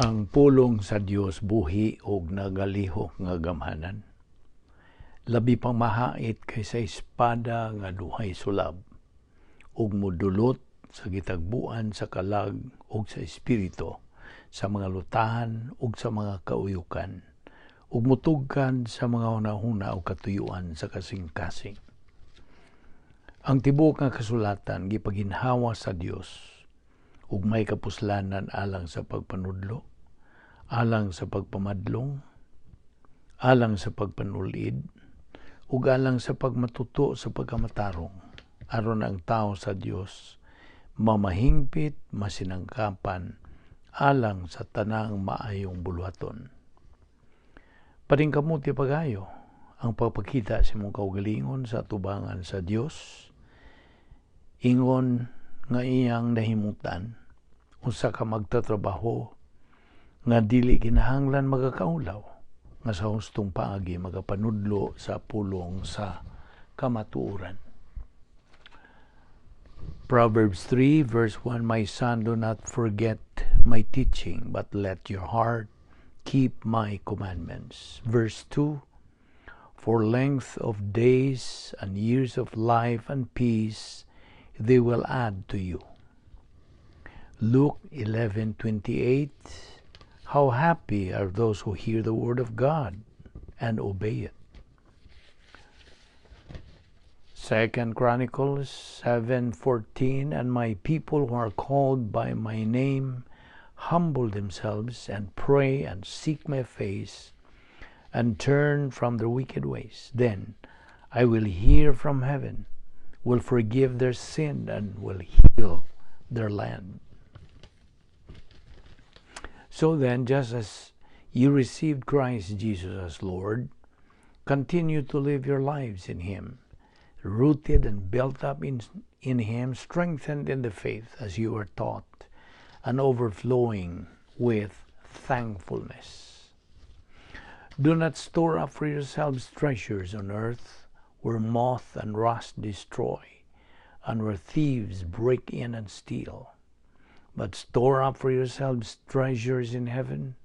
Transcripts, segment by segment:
Ang pulong sa Dios buhi og nagalihok nga gamhanan. Labi pang mahait kaysa espada nga duhay sulab ug modulot sa gitagbuan sa kalag ug sa espiritu, sa mga lutahan ug sa mga kauyukan, ug mutugkad sa mga hunahuna ug katuyuan sa kasing-kasing. Ang tibuok nga kasulatan gipaginhawa sa Dios ug may kapuslanan alang sa pagpanudlo, alang sa pagpamadlong, alang sa pagpanulid, ug alang sa pagmatuto sa pagkamatarong, aron ang tao sa Dios mamahingpit, masinangkapan alang sa tanang maayong buluhaton. Paningkamuti pag-ayo ang pagpakita sa imong kaugalingon sa atubangan sa Dios, ingon nga iyang nahimutan usa ka magtatrabaho nga dili kinahanglan magakaulaw, nga sa hustong paagi magapanudlo sa pulong sa kamatuoran. Proverbs 3 verse 1: "My son, do not forget my teaching, but let your heart keep my commandments." Verse 2: "For length of days and years of life and peace they will add to you." Luke 11:28: "How happy are those who hear the word of God and obey it." Second Chronicles 7:14: "And my people who are called by my name humble themselves and pray and seek my face and turn from their wicked ways, then I will hear from heaven, will forgive their sin and will heal their land." So then, just as you received Christ Jesus as Lord, continue to live your lives in Him, rooted and built up in Him, strengthened in the faith as you were taught, and overflowing with thankfulness. Do not store up for yourselves treasures on earth, where moth and rust destroy, and where thieves break in and steal. But store up for yourselves treasures in heaven,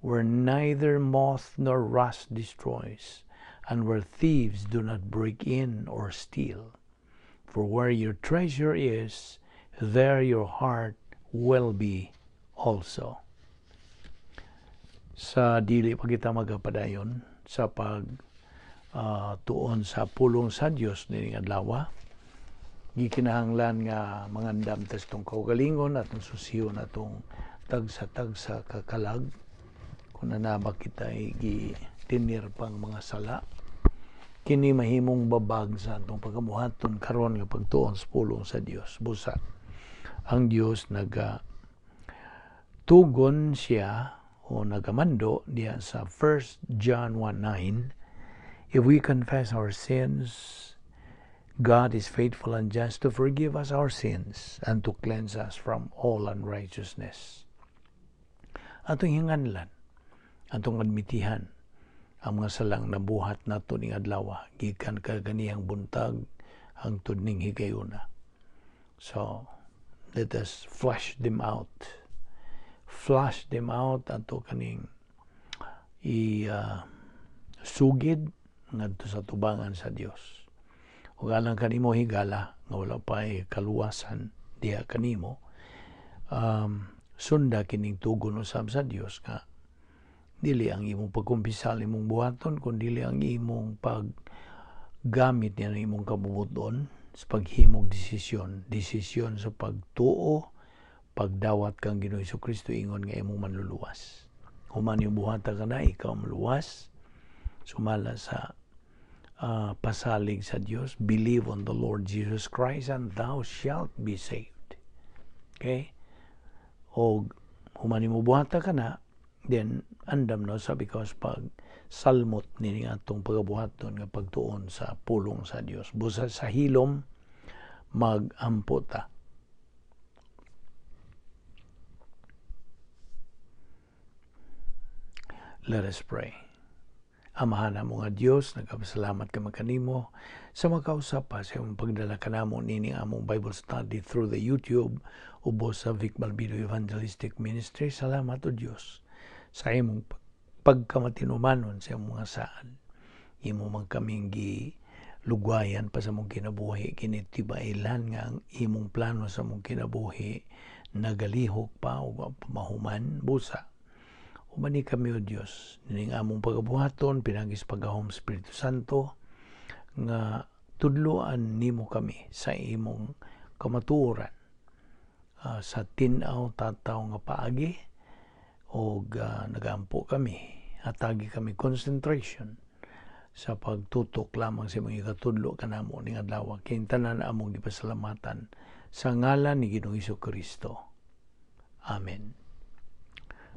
where neither moth nor rust destroys, and where thieves do not break in or steal. For where your treasure is, there your heart will be also. Sa dili pa kita magapadayon sa pag tuon sa pulong sa Dios nining adlaw, gikinahanglan nga mangandam ta sa atong kaugalingon, atong susiyon atong tagsa-tagsa ka kalag kung naa ba kita gi tinir pang mga sala. Kini mahimong babag sa atong pagabuhaton karon nga pagtuon sa pulong sa Dios. Busa ang Dios naga tugon siya o nagamando diya sa 1 John 1:9: "If we confess our sins, God is faithful and just to forgive us our sins and to cleanse us from all unrighteousness." Atong hinganlan, atong admitihan ang mga salang nabuhat nato ning adlaw gikan kaganihang buntag hangtod ning higayuna. So, let us flush them out. Flush them out, ato kaning i sugid ngadto sa tubangan sa Dios. Ug alang kanimo, higala, nga wala pa kaluwasan diha kanimo, sunda kining tugon usab sa Dios nga dili ang imong pagkumpisal imong buhaton, kun dili ang imong paggamit niya ng imong kabubuton sa paghimog desisyon, desisyon sa pagtuo, pagdawat kang Ginoo Kristo ingon nga imong manluluwas. Human yung buhata ka na, ikaw maluwas sumala sa pasalig sa Dios: "Believe on the Lord Jesus Christ and thou shalt be saved." Okay? O human mo buhata ka na, then andam no sa because pag salmot ni atong pagabuhaton nga pagtuon sa pulong sa Dios. Busa sa hilom magampo ta. Let us pray. Amahan namo nga Dios, nagpasalamat kami kanimo sa makausap pa sa imong pagdala kanamo nining among Bible study through the YouTube ubos sa Vic Balbido Evangelistic Ministry. Salamat, O Dios, sa imong pagkamatinumanon sa imong mga saad. Imo man kaming gi lugwayan pa sa mong kinabuhi, kini tibailan nga ang imong plano sa mong kinabuhi nagalihok pa o mahuman busa. Ubani kami, O Dios, nining among pagabuhaton pinaagi sa paggahom Espiritu Santo nga tudloan nimo kami sa imong kamatuoran sa tin-aw tataw nga paagi og nagampo kami, hatagi kami concentration sa pagtutok lamang sa imong ikatudlo kanamo ning adlaw. Kini tanan among gipasalamatan sa ngalan ni Ginoong Kristo. Amen.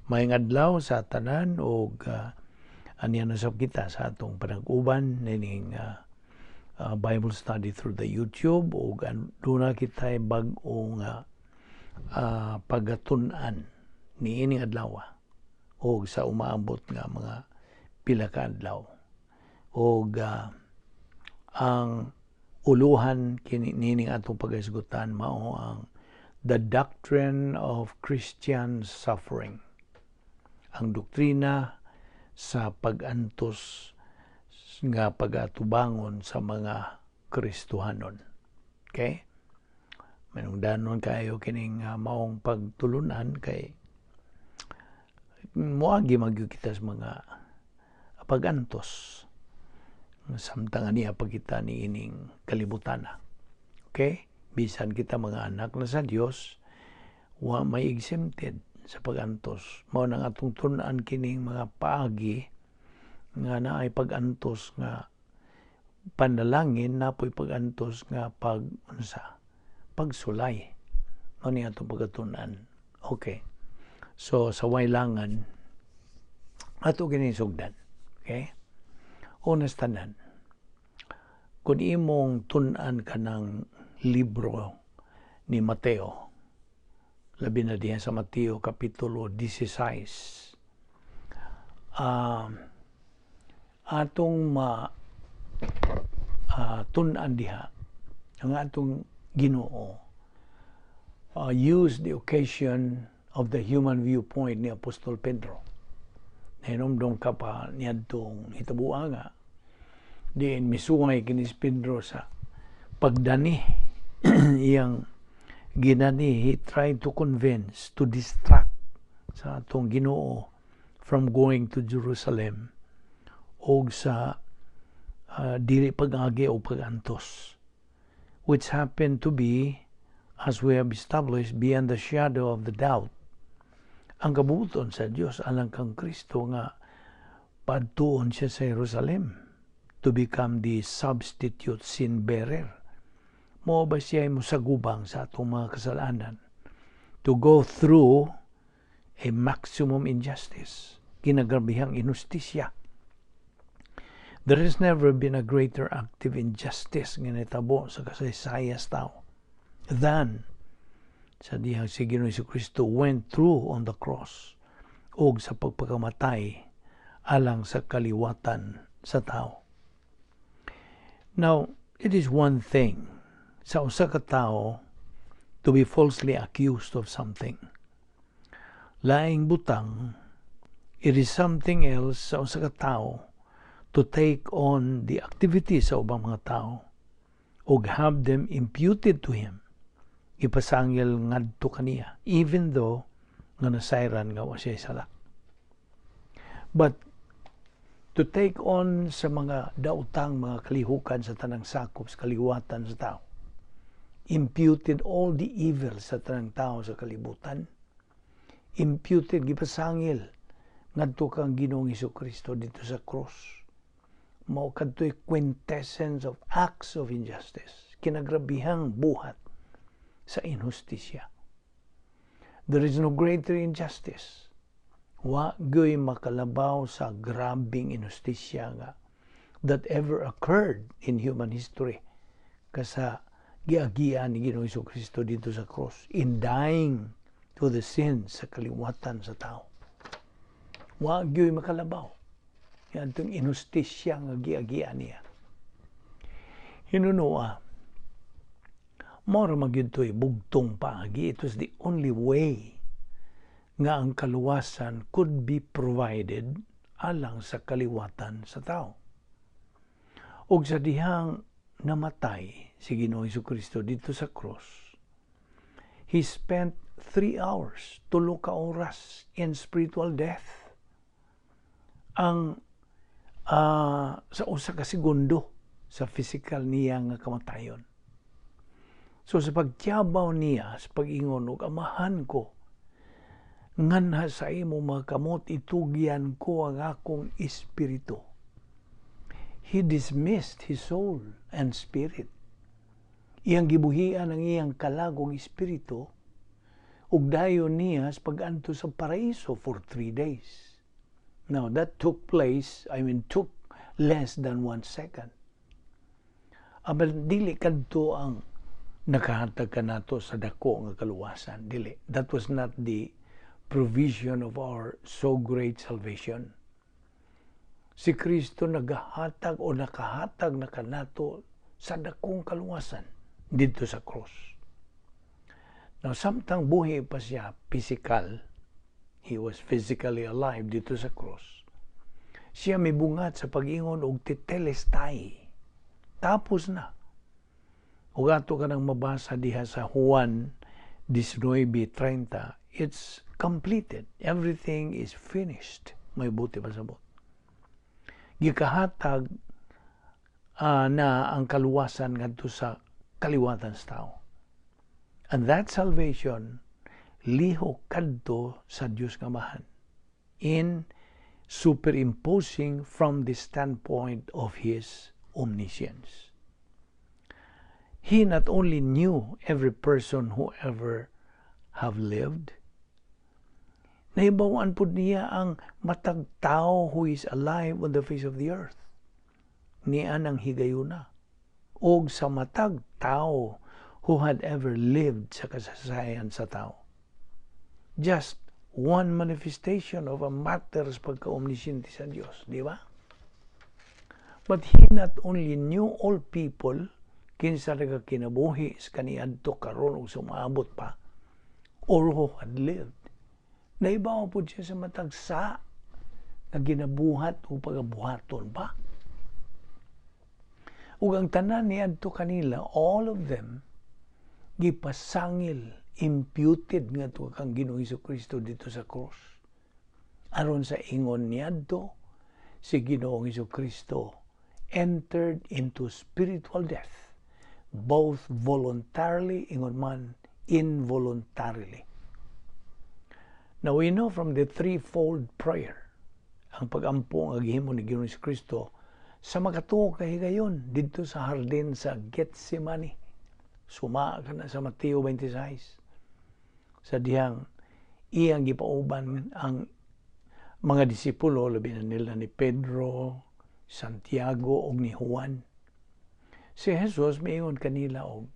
Maayong adlaw sa tanan og aniya na sab kita sa atong panag-uban nining Bible study through the YouTube ug duna kitay bag-o nga pagatun-an niining adlaw og sa umaabot nga mga pila ka adlaw. Og ang uluhan kini nining atong paghisgutan mao ang the doctrine of Christian suffering, ang doktrina sa pag-antos nga pagatubangon sa mga Kristohanon. Okay? Manungdanon kayo kining maong pagtulunan kay moagi magyud kita sa mga pag-antos samtang ania pa kita niining kalibutan. Okay? Bisan kita mga anak na sa Dios, wa may exempted sa pag-antos. Mao nang atong tun-an kining mga paagi nga naay pag-antos nga panalangin, napoy pag-antos nga pag unsa, pagsulay. Mao ni atong pagatunan. Okay. So sa waylangan ato kini sugdan. Okay? Una sa tanan, kung imong tun-an kanang libro ni Mateo, labi na diha sa Mateo Kapitulo 16, atong ma tun-an diha ang atong Ginoo use the occasion of the human viewpoint ni Apostol Pedro. Nahinomdom ka pa niadtong hitabua nga diin misuway kini si Pedro sa pagdani iyang ginani. He tried to convince, to distract sa atong Ginoo from going to Jerusalem og sa dili pag-agi o pag-antos, which happened to be, as we have established beyond the shadow of the doubt, ang kabubuton sa Dios alang kang Kristo nga padtuon siya sa Jerusalem to become the substitute sin bearer. Mo ba siya mosagubang sa atong mga kasalanan to go through a maximum injustice, kinagrabihang inustisya. There has never been a greater active injustice nga nitabo sa kasaysayan sa tao than sa dihang si Ginoong Kristo went through on the cross og sa pagpakamatay alang sa kaliwatan sa tao. Now, it is one thing sa usa ka tawo to be falsely accused of something. Laing butang, it is something else sa usa ka tawo to take on the activities sa ubang mga tao ug have them imputed to him, ipasangil ngadto kaniya, even though nga nasayran nga wa siya sala. But to take on sa mga daotang mga kalihukan sa tanang sakop sa kaliwatan sa tao, imputed all the evil sa tanang tao sa kalibutan, imputed, gipasangil ngadto kang Ginoong Kristo dito sa cross, mao kadto'y quintessence of acts of injustice, kinagrabihang buhat sa inhustisya. There is no greater injustice. Wa gyoy makalabaw sa grabing inhustisya nga that ever occurred in human history kasa giagian ni Ginoong Kristo dito sa cross in dying to the sins sa kaliwatan sa tao. Wa gyoy makalabaw. Atong inhustisya nga giagian niya. Hinunoa, mao ra magyud to'y bugtong paagi. It was the only way nga ang kaluwasan could be provided alang sa kaliwatan sa tao. Ug sa dihang namatay si Ginoong Kristo didto sa cross, he spent 3 hours, 3 ka oras in spiritual death. Ang sa 1 ka segundo sa physical niya nga kamatayon. So sa pagtiyabaw niya, sa pag-ingon og "Amahan ko, nganha sa imo mga kamot itugyan ko ang akong espiritu." He dismissed his soul and spirit. Iyang gibuhian ang iyang kalag ug espiritu ug dayon niya sa pag-anto sa paraiso for 3 days. Now, that took place, I mean, took less than one second. Apan dili kadto ang nakahatag kanato sa dako nga kaluwasan. Dili. That was not the provision of our so great salvation. Si Kristo nagahatag o nakahatag na kanato sa dakong kaluwasan didto sa cross. Now, samtang buhi pa siya physical, he was physically alive didto sa cross. Siya mibungat sa pag-ingon og "Tetelestai." Tapos na. Ug ato kanang mabasa diha sa Juan 19:30, it's completed. Everything is finished. May buot pasabot. Gikahatag na ang kaluwasan ngadto sa kaliwatan sa tao. And that salvation lihok kadto sa Dios nga Amahan in superimposing from the standpoint of his omniscience. He not only knew every person who ever have lived, nahibaw-an pud niya ang matag tao who is alive on the face of the earth. Nianang higayuna. Og sa matag tao who had ever lived sa kasaysayan sa tao. Just one manifestation of a matter sa pagka-omnisciente sa Dios, di ba? But he not only knew all people, kinsa nagakinabuhi sa kaniadto, karon ug sumabot pa, or who had lived. Nahibaw pud siya sa matag sa nga ginabuhat o pagabuhaton pa. Ug ang tanan niadto kanila, all of them, gipasangil, imputed ngadto kang Ginoong Kristo didto sa cross. Aron sa ingon niadto, si Ginoong Kristo entered into spiritual death, both voluntarily, ingon man, involuntarily. Now we know from the threefold prayer, ang pagampo nga gihimo ni Ginoong Kristo sa makatuo ka higayon didto sa hardin sa Gethsemane. Suma ka na sa Mateo 26. Sa dihang iyang gipauban ang mga disipulo, labi na nila ni Pedro, Santiago ug ni Juan. Si Jesus miingon kanila og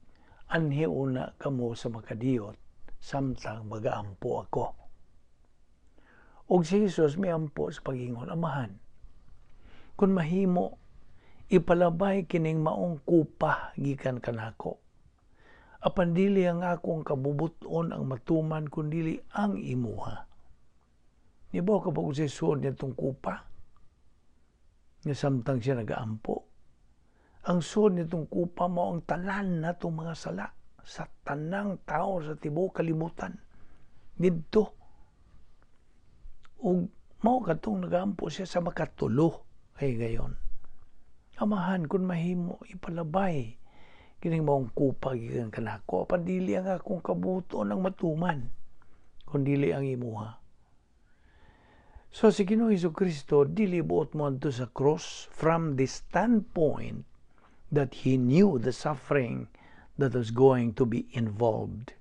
"Anhi una kamo sa makadiyot samtang magaampo ako." Ug si Jesus miampo sa pag-ingon, "Amahan, kung mahimo, ipalabay kining maong kupa gikan kanako. Apan dili ang akong kabubuton ang matuman kundili ang imuha." Nibaw ka ba kung sa suod niya itong kupa? Nga samtang siya nagaampo. Ang suod nitong kupa mao ang tanan natong mga sala sa tanang tao sa tibuok kalibutan. Didto. Ug mao katong nagaampo siya sa makatulo kay gayon. "Amahan, kung mahimo, ipalabay kining maong kupa gikan kanako. Apan dili ang akong kabubuton ang matuman, kundili ang imuha." So si Ginoong Hesus Kristo dili buot moadto sa cross from the standpoint that he knew the suffering that was going to be involved.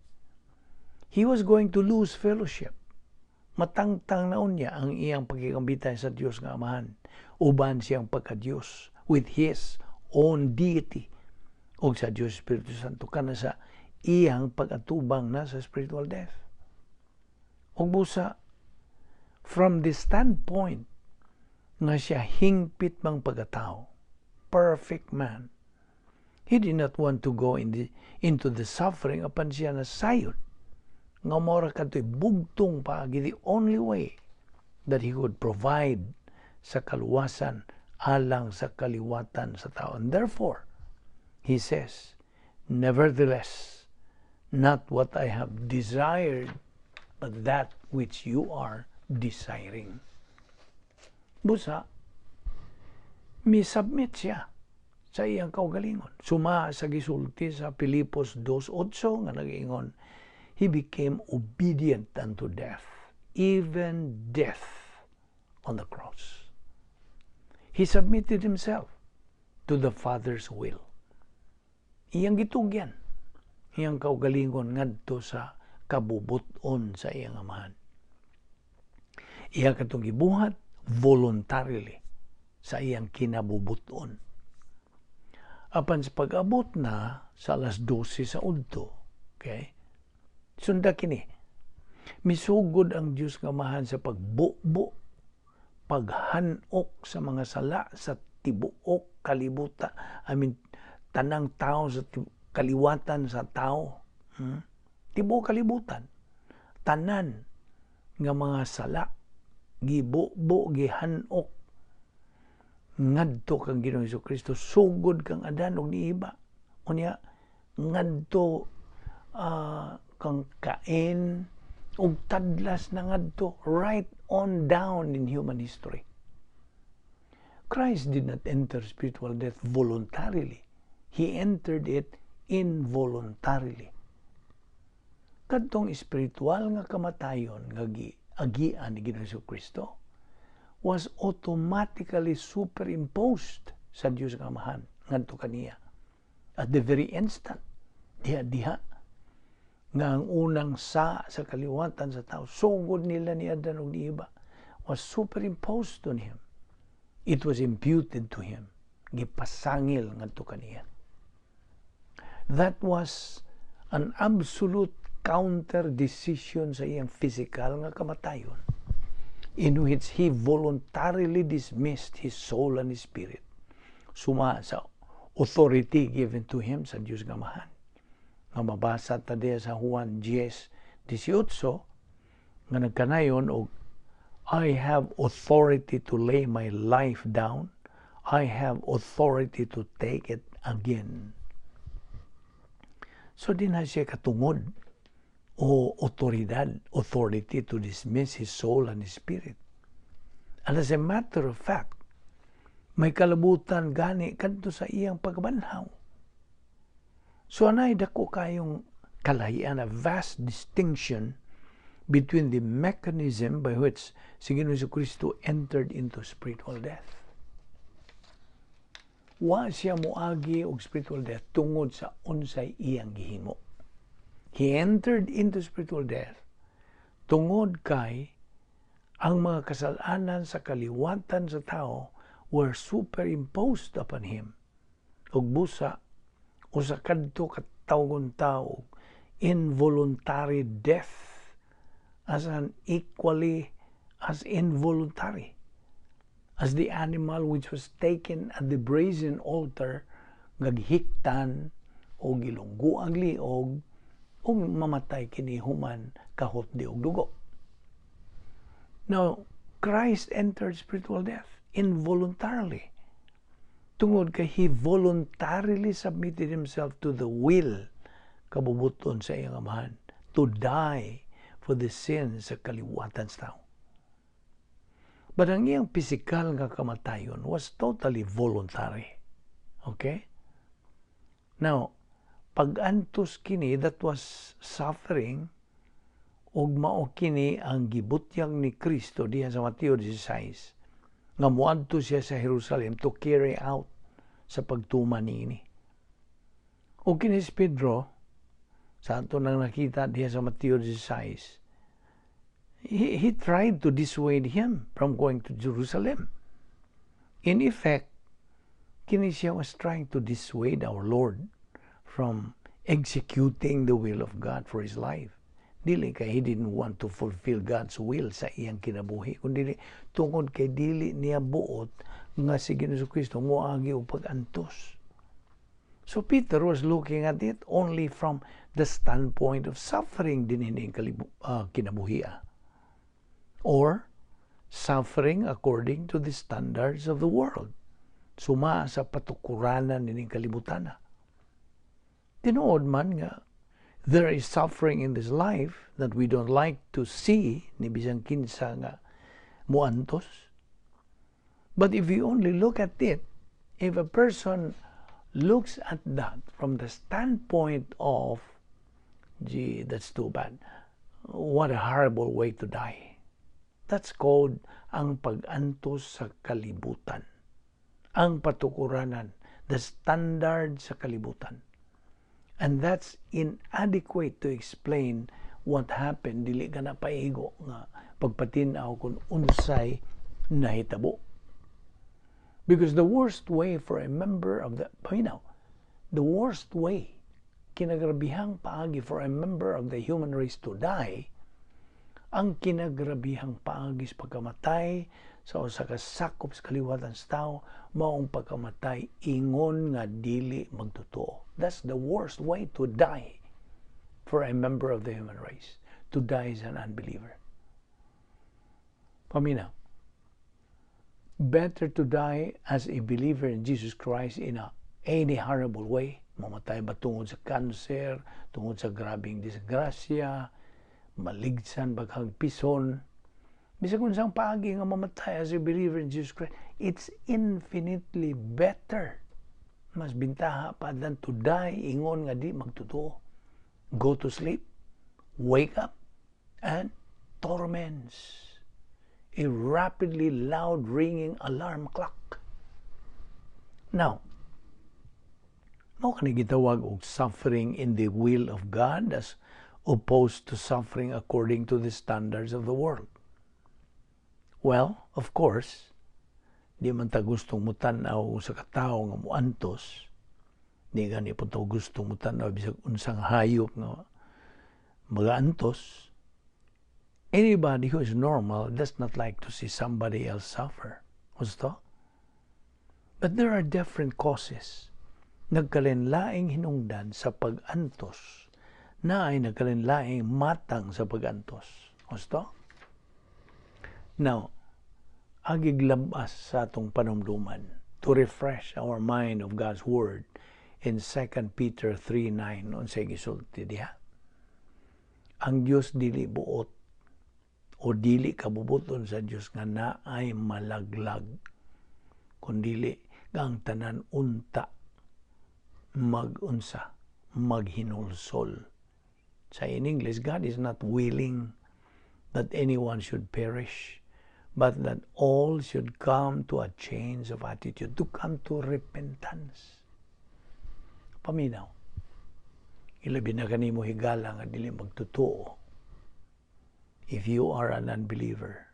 He was going to lose fellowship. Matangtang na unya ang iyang pagkikambitay sa Dios nga Amahan uban siyang pagka-Dios with his own deity o sa Dios Espiritu Santo kana sa iyang pag-atubang na sa spiritual death. Ug busa from the standpoint Nga siya hingpit mang pagkatao, perfect man. He did not want to go into the suffering, apan siya nasayod nga mora kadto'y bugtong paagi, the only way that he could provide sa kaluwasan alang sa kaliwatan sa tao. And therefore, he says, "Nevertheless, not what I have desired, but that which you are desiring." Busa, mi-submit siya sa iyang kaugalingon. Suma sa gisulti sa Filipos 2.8 nga nag-ingon, he became obedient unto death, even death on the cross. He submitted himself to the Father's will. Iyang gitugyan iyang kaugalingon ngadto sa kabubuton sa iyang Amahan. Iya katong gibuhat voluntarily sa iyang kinabubuton. Apan sa pag-abot na sa alas 12 sa udto, okay? Sunda kini. Misugod ang Dios nga Amahan sa pagbubo, paghanok sa mga sala sa tibuok kalibutan. I mean, tanang tao sa kaliwatan sa tao. Tibuok kalibutan. Tanan nga mga sala gibubo, gihanok ngadto kang Ginoong Kristo, sugod kang Adan ug ni Eva. Unya ngadto kang Cain ug tadlas na ngadto right on down in human history. Christ did not enter spiritual death voluntarily. He entered it involuntarily. Kadtong espiritual nga kamatayon nga giagian ni Ginoong Kristo was automatically superimposed sa Dios nga Amahan ngadto kaniya. At the very instant, diha diha nga ang unang sa kaliwatan sa tao, sugod nila ni Adan ug ni Eva, was superimposed on him. It was imputed to him. Gipasangil ngadto kaniya. That was an absolute counter decision sa iyang physical nga kamatayon, in which he voluntarily dismissed his soul and his spirit suma sa authority given to him sa Dios nga Amahan. Nga mabasa ta diya sa Juan 10:18 nga nagkanayon og "I have authority to lay my life down. I have authority to take it again." So di na siya katungod o otoridad, authority to dismiss his soul and his spirit. And as a matter of fact, may kalabutan gani kadto sa iyang pagbanhaw. So anay dako kayong kalahian, a vast distinction between the mechanism by which si Ginoong Kristo entered into spiritual death. Wa siya moagi og spiritual death tungod sa unsay iyang gihimo. He entered into spiritual death tungod kay ang mga kasalanan sa kaliwatan sa tao were superimposed upon him. Ug busa, usa kadto katawgon tao involuntary death as an equally as involuntary as the animal which was taken at the brazen altar nga gihiktan o gilunggo ang liog ug mamatay kini human kahutdi og dugo. Now, Christ entered spiritual death involuntarily, tungod kay he voluntarily submitted himself to the will, kabubuton sa iyang Amahan, to die for the sins sa kaliwatan sa tao. But ang iyang pisikal nga kamatayon was totally voluntary. Okay? Now, pag-antos kini, that was suffering, ug mao kini ang gibutyag ni Kristo diha sa Mateo 16 nga moadto siya sa Jerusalem to carry out sa pagtuman niini. Ug kini si Pedro, sa ato nang nakita diha sa Mateo 16, he tried to dissuade him from going to Jerusalem. In effect, kini siya was trying to dissuade our Lord from executing the will of God for his life, Dili kay he didn't want to fulfill God's will sa iyang kinabuhi, kundi tungod kay dili niya buot nga si Ginoong Kristo moagi og pag-antos. So Peter was looking at it only from the standpoint of suffering din ini kinabuhia. Or suffering according to the standards of the world. Suma sa patukuranan nining kalibutan. Tinuod man nga there is suffering in this life that we don't like to see ni bisan kinsa nga muantos. But if you only look at it, if a person looks at that from the standpoint of, "Gee, that's too bad. What a horrible way to die." That's called ang pag-antos sa kalibutan. Ang patukuranan, the standard sa kalibutan. And that's inadequate to explain what happened. Dili ka na paigo nga pagpatin-aw kung unsay nahitabo. Because the worst way for a member of the, paminaw, the worst way, kinagrabihang paagi for a member of the human race to die, ang kinagrabihang paagi sa pagkamatay sa usa ka sakop sa kaliwatan sa tao, maong pagkamatay ingon nga dili magtotoo. That's the worst way to die for a member of the human race, to die as an unbeliever. Paminaw. Better to die as a believer in Jesus Christ in a any horrible way. Mamatay ba tungod sa cancer, tungod sa grabing disgrasya, maligsan baghag pison, bisag unsang paagi nga mamatay as a believer in Jesus Christ, it's infinitely better. Mas bintaha pa than to die ingon nga di magtotoo. Go to sleep, wake up, and torments. A rapidly loud ringing alarm clock. Now, mao kani gitawag og suffering in the will of God as opposed to suffering according to the standards of the world. Well, of course, di man ta gustong mutan-aw sa katawo nga muantos. Di gani po ta gustong mutan-aw bisag unsang hayop nga magaantos. Anybody who is normal does not like to see somebody else suffer. Gusto? But there are different causes. Nagkalinlaing hinungdan sa pag-antos na ay nagkalinlaing matang sa pag-antos. Gusto? Now, agig labas sa atong panumduman to refresh our mind of God's Word in 2 Peter 3:9, unsay gisulti diha? Ang Dios dili buot o dili kabubuton sa Dios nga naay malaglag, kundili nga ang tanan unta magunsa, maghinulsol. Sa in English, God is not willing that anyone should perish, but that all should come to a change of attitude, to come to repentance. Paminaw. Ilabi na kanimo higala nga dili magtotoo. If you are an unbeliever,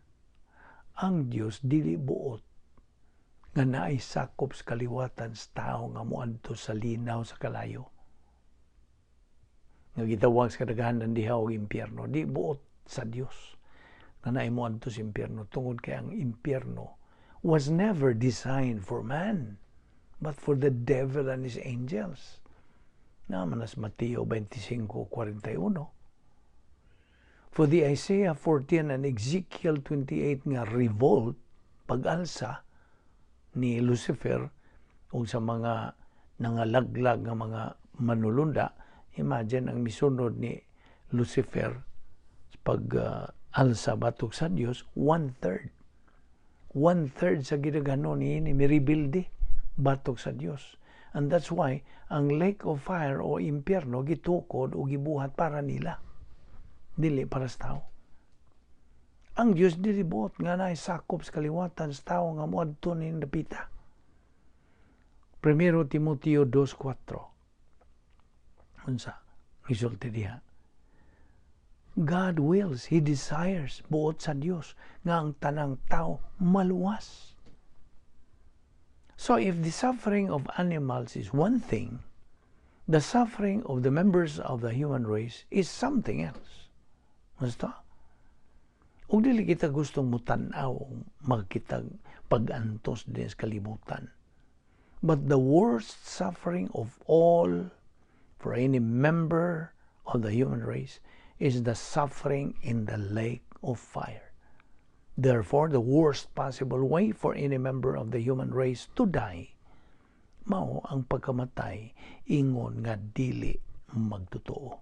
ang Dios dili buot nga naay sakop sa kaliwatan sa tao nga moadto sa linaw sa kalayo, nga gitawag sa kadaghanan diha og impyerno. Di buot sa Dios nga naay moadto sa impyerno tungod kay ang impyerno was never designed for man but for the devil and his angels. Naa man sa Mateo 25:41. For the Isaiah 14 and Ezekiel 28 nga revolt, pag-alsa ni Lucifer o sa mga nangalaglag nga mga manulunda, imagine ang misunod ni Lucifer pag alsa batok sa Dios, one-third. One-third sa gidaghanon ni mirebilde batok sa Dios. And that's why ang lake of fire o impyerno gitukod o gibuhat para nila. Dili para sa tao. Ang Dios dili buot nga naay sakop sa kaliwatan sa tao nga moadto ning dapita. Primero Timoteo 2:4. Unsa gisulti diha? God wills, He desires, buot sa Dios nga ang tanang tao maluwas. So if the suffering of animals is one thing, the suffering of the members of the human race is something else. Basta. Ug dili kita gustong mutan-aw makitag pag-antos din sa kalibutan. But the worst suffering of all for any member of the human race is the suffering in the lake of fire. Therefore, the worst possible way for any member of the human race to die mao ang pagkamatay ingon nga dili magtotoo.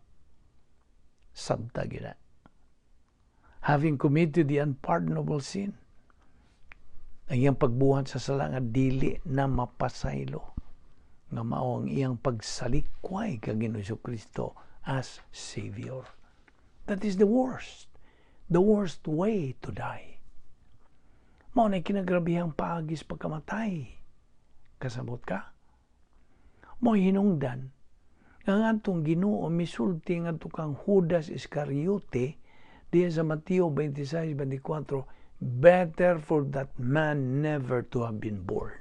Sabta gina. Having committed the unpardonable sin, ang iyang pagbuhat sa sala nga dili na mapasaylo, nga mao ang iyang pagsalikway kang Ginoo Kristo as Savior. That is the worst way to die. Mao na kinagrabihang paagi sa pagkamatay. Kasabot ka? Mao hinungdan nga atong Ginoo misulti ngadto kang Judas Iscariote diya sa Mateo 26:24, "Better for that man never to have been born."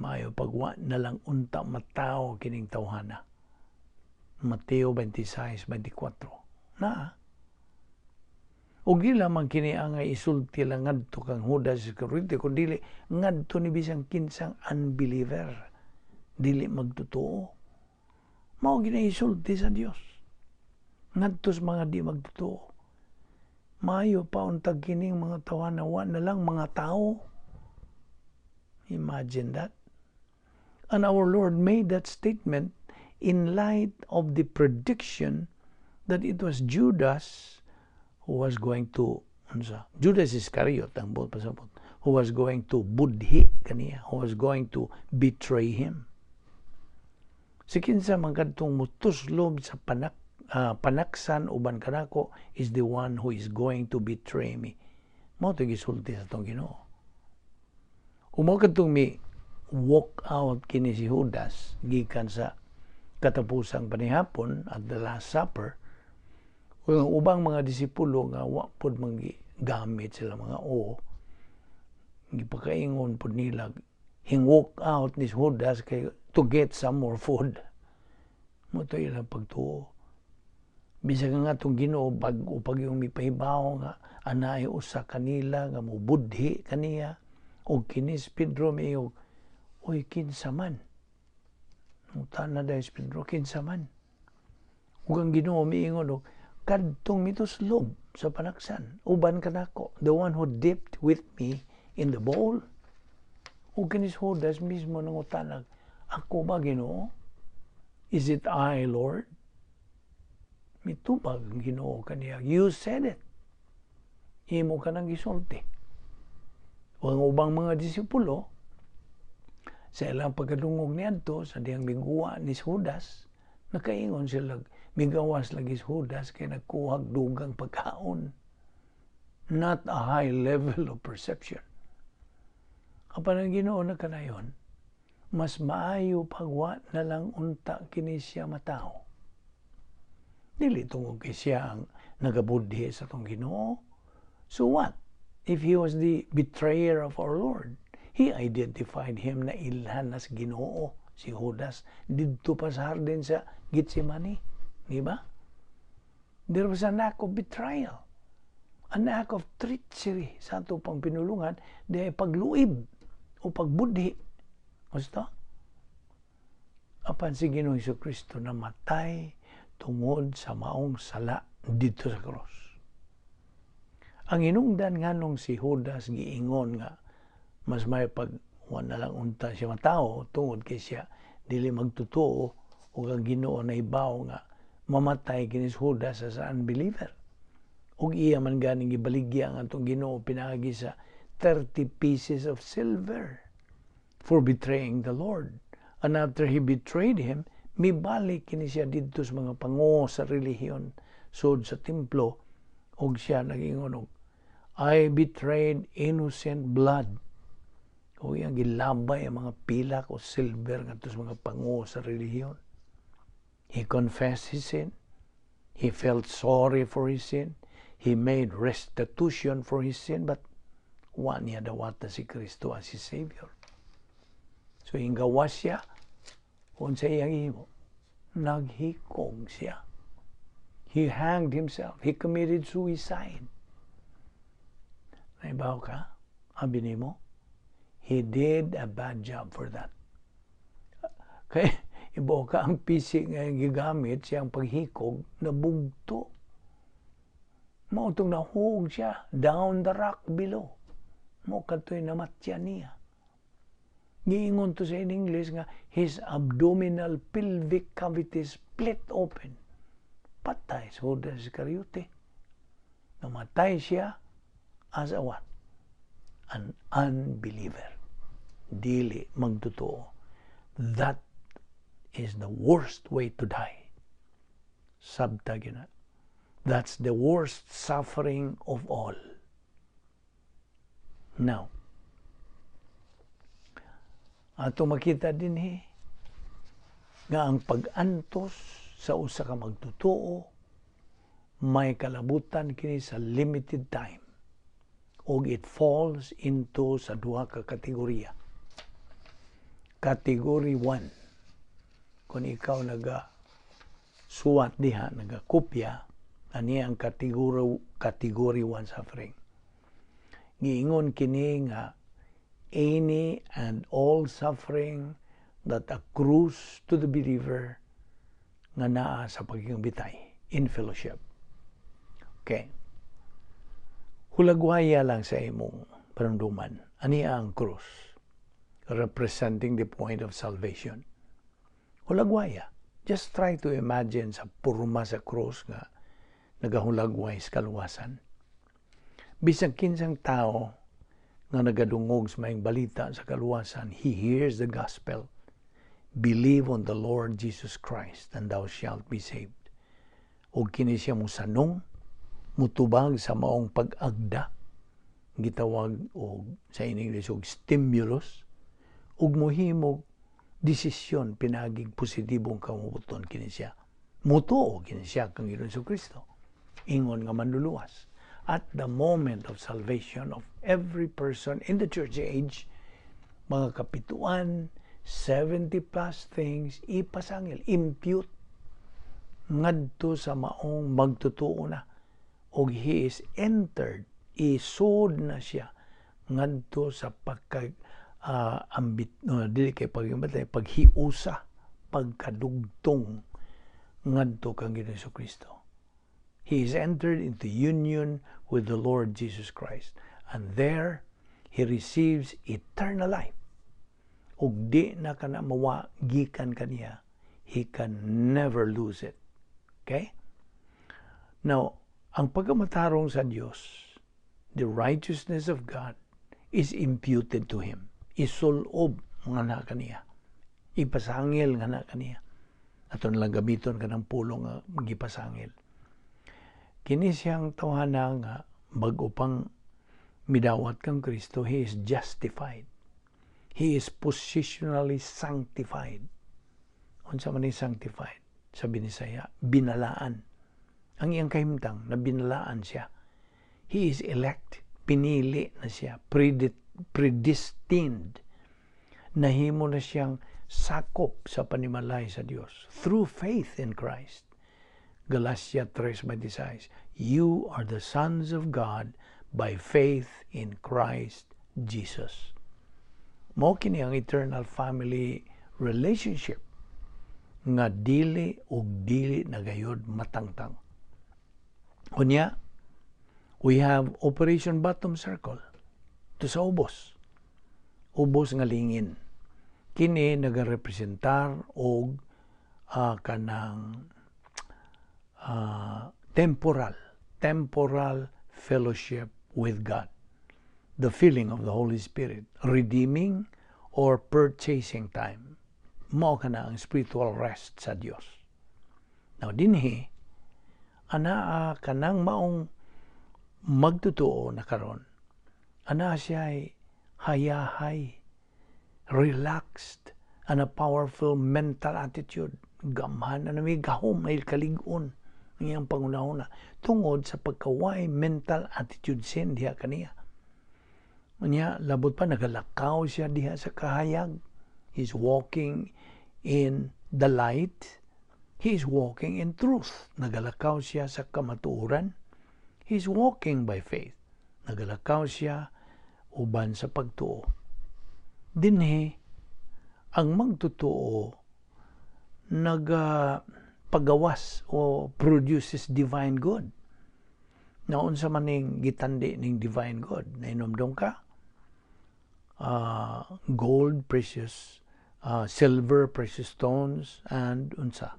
Maayo pagwa na lang unta matao kining tawhana. Mateo 26:24. Na. Ug di lamang kini angay isulti lang ngadto kang Judas Iscariote, kundi ngadto ni bisang kinsang unbeliever, dili magtotoo. Mao gina isulti sa Dios ngadto sa mga di magtotoo. Maayo pa untag kining mga tawhana wa na lang mga tao. Imagine that. And our Lord made that statement in light of the prediction that it was Judas who was going to, unsa, Judas Iscariot ang buot pasabot, who was going to budhi kaniya, who was going to betray him. Si kinsa man kadtong mutuslob sa panaksan uban kanako is the one who is going to betray me. Mao to gisulti sa atong Ginoo. Ug mao kadtong mi walk out kini si Judas gikan sa katapusang panihapon at the Last Supper, ug ang ubang mga disipulo nga wa pud gamit sila mga o gipakaingon pud nila, he walk out ni Judas kay to get some more food. Mao to ilang pagtuo. Bisag nga atong Ginoo bag-o pag yung mipahibaw nga anay usa kanila nga mobudhi kaniya, og kini si Pedro miingon, "Oy, kinsa man?" Nangutana dahil si Pedro, "Kinsa man?" Ug ang Ginoo miingon og, "Kadtong mituslob sa panaksan uban kanako, the one who dipped with me in the bowl." Ug kini si Judas mismo nangutana, "Ako ba, Ginoo? Is it I, Lord?" Mitubag ang Ginoo kaniya, "You said it. Imo ka nang gisulti." Ug ang ubang mga disipulo, sa ilang pagkadungog niadto sa dihang miguwa ni Judas, nakaingon sila, migawas lagi si Judas kay nagkuhag dugang pagkaon. Not a high level of perception. Apan ang Ginoo nagkanayon, mas maayo pagwa na lang unta kini siya matawo. Dili tungod kay siya ang nagabudhi sa atong Ginoo. So what if he was the betrayer of our Lord? He identified him na ilhan na sa Ginoo si Judas didto pa sa hardin sa Gethsemane. Di ba? There was an act of betrayal, an act of treachery sa ato pang pinulungan, di pagluib o pagbudhi. Gusto? Apan si Ginoong Kristo namatay tungod sa maong sala dito sa cross. Ang hinungdan nganong si Judas giingon nga mas may pag wa na lang unta siya matao tungod kay siya dili magtotoo, ug ang Ginoo nahibaw nga mamatay kini si Judas as an unbeliever. Ug iya man ganing gibaligya ang atong Ginoo pinaagi sa 30 pieces of silver for betraying the Lord. And after he betrayed him, mibalik kini siya didto sa mga pango sa relihiyon sud sa templo, ug siya nagingon og, "I betrayed innocent blood." O iyang gilabay ang mga pilak o silver ngadto sa mga pango sa relihiyon. He confessed his sin. He felt sorry for his sin. He made restitution for his sin, but wa niya dawata si Kristo as his Savior. So ingawas siya, kung sa iyang himo, naghikog siya. He hanged himself. He committed suicide. Naibaw ka? Abi nimo? He did a bad job for that. Kay ibaw ka, ang pisi nga gigamit siyang paghikog nabugto. Mao tong nahug siya down the rock below. Mao kadto'y namatya niya. Giingon to sa in English nga his abdominal pelvic cavity split open. Patay si Judas Iscariote. Namatay siya as a what? An unbeliever. Dili magtotoo. That is the worst way to die. Sabta gina. That's the worst suffering of all. Now, ato makita dinhi nga ang pag-antos sa usa ka magtotoo may kalabutan kini sa limited time og it falls into sa duha ka kategorya. Category 1. Kung ikaw naga suwat diha, nagakopya, ani ang category 1 suffering. Giingon kini nga any and all suffering that accrues to the believer nga naa sa pagiging bitay in fellowship. Okay. Hulagwaya lang sa imong panumduman. Ani ang cross representing the point of salvation. Hulagwaya. Just try to imagine sa purma sa cross nga nagahulagway sa kaluwasan. Bisag kinsang tao nga nagadungog sa maayong balita sa kaluwasan, he hears the gospel. "Believe on the Lord Jesus Christ and thou shalt be saved." Ug kini siya musanong, mutubag sa maong pag-agda, gitawag og sa in English og stimulus, ug mohimog desisyon pinagig positibong kamubuton kini siya. Mutuo kini siya kang Ginoong Kristo. Ingon nga manluluwas. At the moment of salvation of every person in the church age, mga kapituan, 70 plus things ipasangil, impute ngadto sa maong magtotoo na og he is entered, isod na siya ngadto sa pagka ambit no, dili kay paghimatay, paghiusa, pagkadugtong ngadto kang Ginoong Kristo. He is entered into union with the Lord Jesus Christ and there he receives eternal life ug di na kana mawa gikan kaniya. He can never lose it. Okay, now ang pagkamatarong sa Dios, the righteousness of God, is imputed to him. Isulob nga na kaniya, ipasangil nga na kaniya. Ato na lang gamiton kanang pulong nga gipasangil. Kini siyang tawhana nga bag-o pang midawat kang Kristo, he is justified. He is positionally sanctified. Unsa man ni sanctified? Sa Binisaya, binalaan. Ang iyang kahimtang na binalaan siya. He is elect. Pinili na siya. Predestined. Nahimo na siyang sakop sa panimalay sa Dios through faith in Christ. Galatia 3:26. "You are the sons of God by faith in Christ Jesus." Mao kini ang eternal family relationship nga dili ug dili na gayod matangtang. Unya, we have Operation Bottom Circle to sa ubos. Ubos nga lingin. Kini nagarepresentar og kanang temporal fellowship with God. The filling of the Holy Spirit, redeeming or purchasing time. Mao kana ang spiritual rest sa Dios. Now dinhi anaa kanang maong magtotoo na karon. Ana siya ay hayahay, relaxed, and a powerful mental attitude. Gamhan na may gahom, may kalig-on ang iyang pangunahuna tungod sa pagkaway mental attitude sin diha kaniya. Unya, labot pa, nagalakaw siya diha sa kahayag. He's walking in the light. He is walking in truth. Nagalakaw siya sa kamatuoran. He is walking by faith. Nagalakaw siya uban sa pagtuo. Dinhi, ang magtotoo nagapagawas o produces divine good. Naunsa man ning gitandi ning divine good? Nahinomdom ka? Gold, precious, silver, precious stones, and unsa?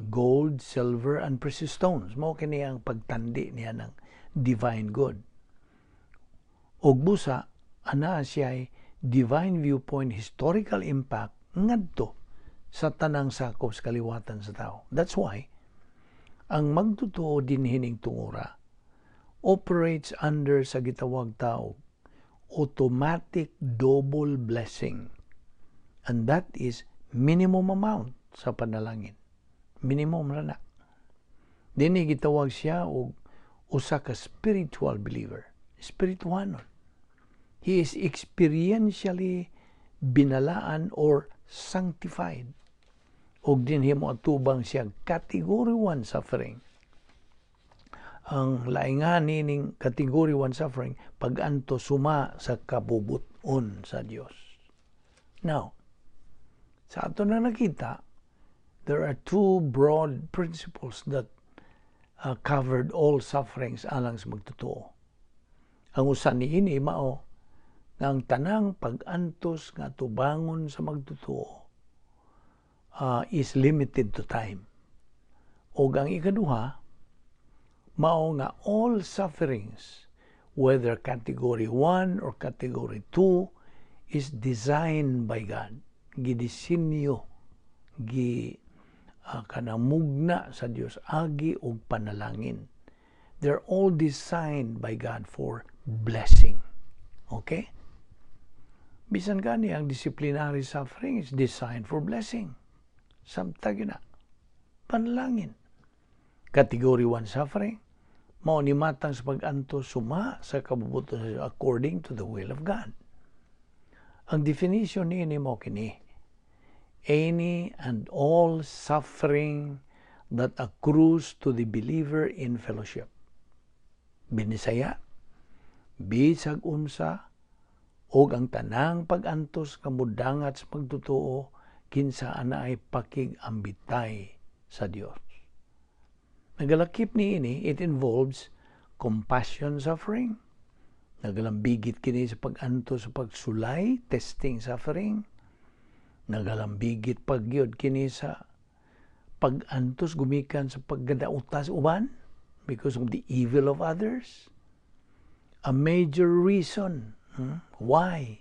Gold, silver, and precious stones. Mao kini ang pagtandi niya ng divine good. Og busa, ana siya divine viewpoint, historical impact ngadto sa tanang sakop sa kaliwatan sa tao. That's why ang magtotoo dinhi ning tungura operates under sa gitawag tao automatic double blessing. And that is minimum amount sa panalangin. Minimum ra na. Dinhi gitawag siya og usa ka spiritual believer. Spirituanon. He is experientially binalaan or sanctified. Og dinhi mo atubang siya category 1 suffering. Ang laingan ning category 1 suffering, pag-antos suma sa kabubuton sa Dios. Now, sa ato na nakita, there are two broad principles that covered all sufferings alang sa magtotoo. Ang usa niini mao nga ang tanang pag-antos nga tubangon sa magtotoo is limited to time. Og ang ikaduha, mao nga all sufferings, whether category 1 or category 2, is designed by God. Gidisenyo, gi kanamugna sa Dios agi og panalangin. They're all designed by God for blessing. Okay? Bisan gani ang disciplinary suffering is designed for blessing. Samtang gyud na. Panalangin. Category 1 suffering, mao ni matang sa pag-antos suma sa kabubuton sa Dios according to the will of God. Ang definition niini mao kini: any and all suffering that accrues to the believer in fellowship. Binisaya, bisag unsa og ang tanang pag-antos nga mudangat sa pagtotoo kinsa anaay pakig-ambitay sa Dios. Nagalakip niini, it involves compassion suffering. Nagalambigit kini sa pag-antos sa pagsulay, testing suffering. Nagalambigit pagyod kini sa pag-antos gumikan sa paggadauta sa uban because of the evil of others. A major reason why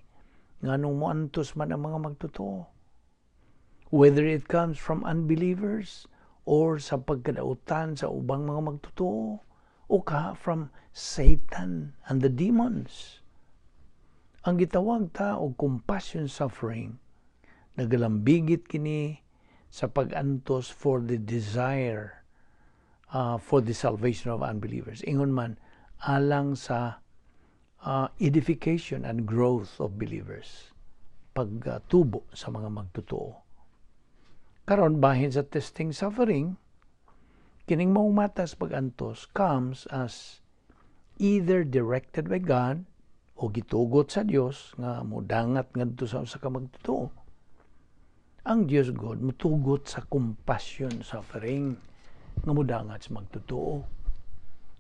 nganong moantos man ang mga magtotoo. Whether it comes from unbelievers or sa pagkadautan sa ubang mga magtotoo o ka from Satan and the demons. Ang gitawag ta og compassion suffering, nagalambigit kini sa pag-antos for the desire for the salvation of unbelievers. Ingon man alang sa edification and growth of believers, pagtubo sa mga magtotoo. Karon, bahin sa testing suffering, kining maong matas pag-antos comes as either directed by God o gitugot sa Dios nga mudangat ngadto sa usa ka magtotoo. Ang Dios God mutugot sa compassion suffering nga mudangat sa magtotoo.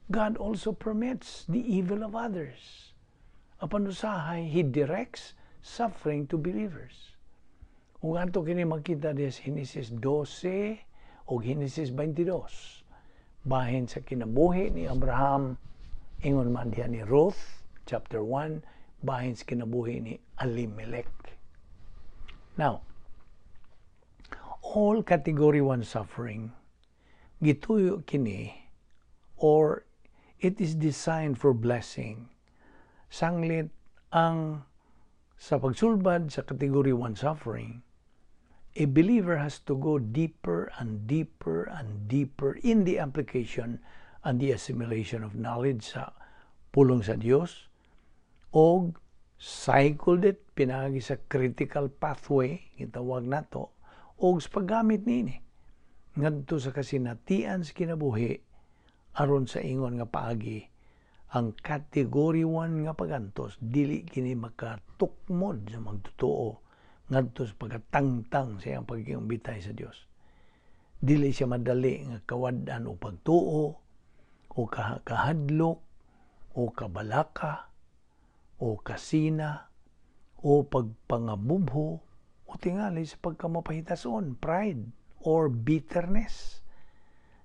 God also permits the evil of others. Apan usahay, He directs suffering to believers. Ug ato kini makita diha sa Genesis 12 o Genesis 22. Bahin sa kinabuhi ni Abraham, ingon man diha ni Ruth, chapter 1, bahin sa kinabuhi ni Elimelech. Now, all category 1 suffering, gituyo kini or it is designed for blessing. Sanglit ang sa pagsulbad sa category 1 suffering, a believer has to go deeper and deeper and deeper in the application and the assimilation of knowledge sa pulong sa Dios og cycled it pinaagi sa critical pathway gitawag nato. Og sa paggamit niini ngadto sa kasinatian sa kinabuhi, aron sa ingon nga paagi ang category 1 nga pagantos dili kini makatukmod sa magtotoo ngadto sa pagkatangtang sa iyang pagiging bitay sa Dios. Dili siya madali nga kawad-an o pagtuo o kahadlok o kabalaka o kasina o pagpangabubho o tingali sa pagkamapahitason, pride or bitterness,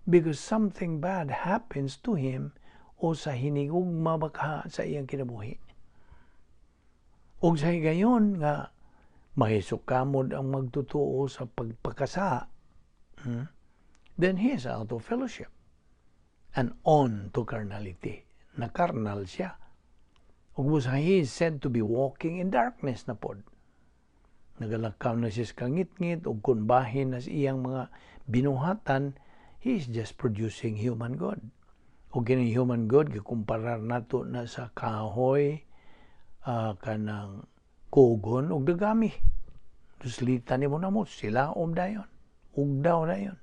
because something bad happens to him o sa hinigugma baka sa iyang kinabuhi. Og sa higayon nga mahisukamod ang magtotoo sa pagpakasa, then he is out of fellowship and on to carnality. Na carnal siya. Ug busa he is said to be walking in darkness na pod. Nagalakaw na siya sa kangitngit ug kun bahin na sa iyang mga binuhatan, he is just producing human good. Ug kini human good gikumparar nato na sa kahoy, kanang kugon ug dagami. Tuslitan nimo namo sila og dayon. Ug daw dayon.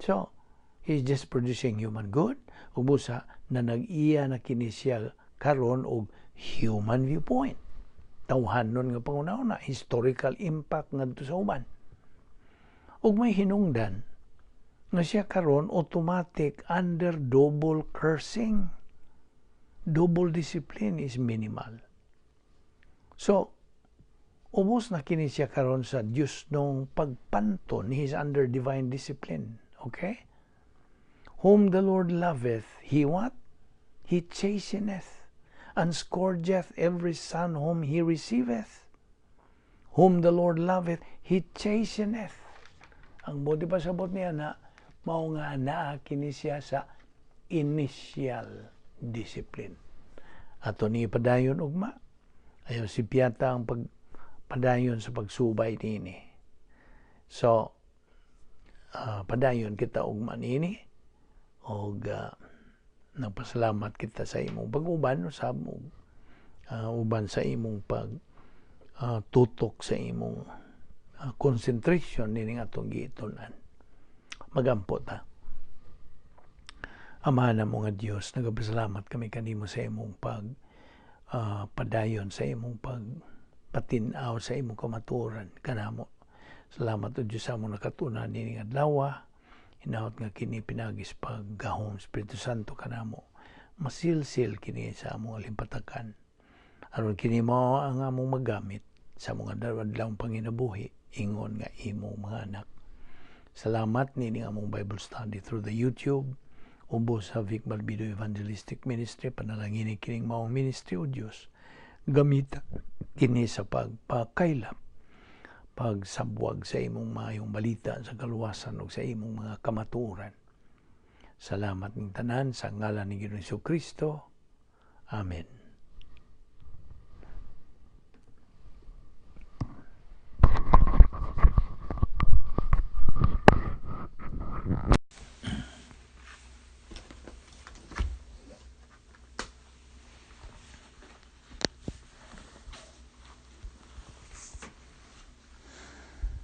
So, he is just producing human good ug busa na nag-iya na kini siya karon og human viewpoint. Tawhanon nga pangunauna, historical impact ngadto sa uban. Ug may hinungdan nga siya karon automatic under double cursing. Double discipline is minimal. So, ubos na kini siya karon sa Diyos nung pagpanton. He is under divine discipline. Okay? Whom the Lord loveth, He what? He chasteneth, and scourgeth every son whom He receiveth. Whom the Lord loveth, He chasteneth. Ang buti pasabot niya na, mao nga naa kini siya sa initial discipline. Ato ni padayon ugma. Ayaw si Piata ang pagpadayon sa pagsubay niini. So, padayon kita ugma niini og nagpasalamat kita sa imong pag-uban usab og uban sa imong pag tutok sa imong concentration nining atong giitun-an. Magampo ta. Ama namo nga Dios, nagapasalamat kami kanimo sa imong pag padayon sa imong pag patin-aw sa imong kamatuoran kanamo. Salamat o Diyos sa among nakatunan nining adlaw. Hinaot nga kini pinagis paggahom Espiritu Santo kanamo. Masilsil kini sa among alimpatakan. Aron kini mao ang among magamit sa among adlaw panginabuhi ingon nga imong mga anak. Salamat nining among Bible study through the YouTube. Ubos sa Vic Balbido Evangelistic Ministry, panalangin kining maong ministry o Dios. Gamita kini sa pagpakaylap, pagsabwag sa imong maayong balita sa kaluwasan ug sa imong mga kamatuoran. Salamat ning tanan sa ngalan ni Ginoong Kristo. Amen.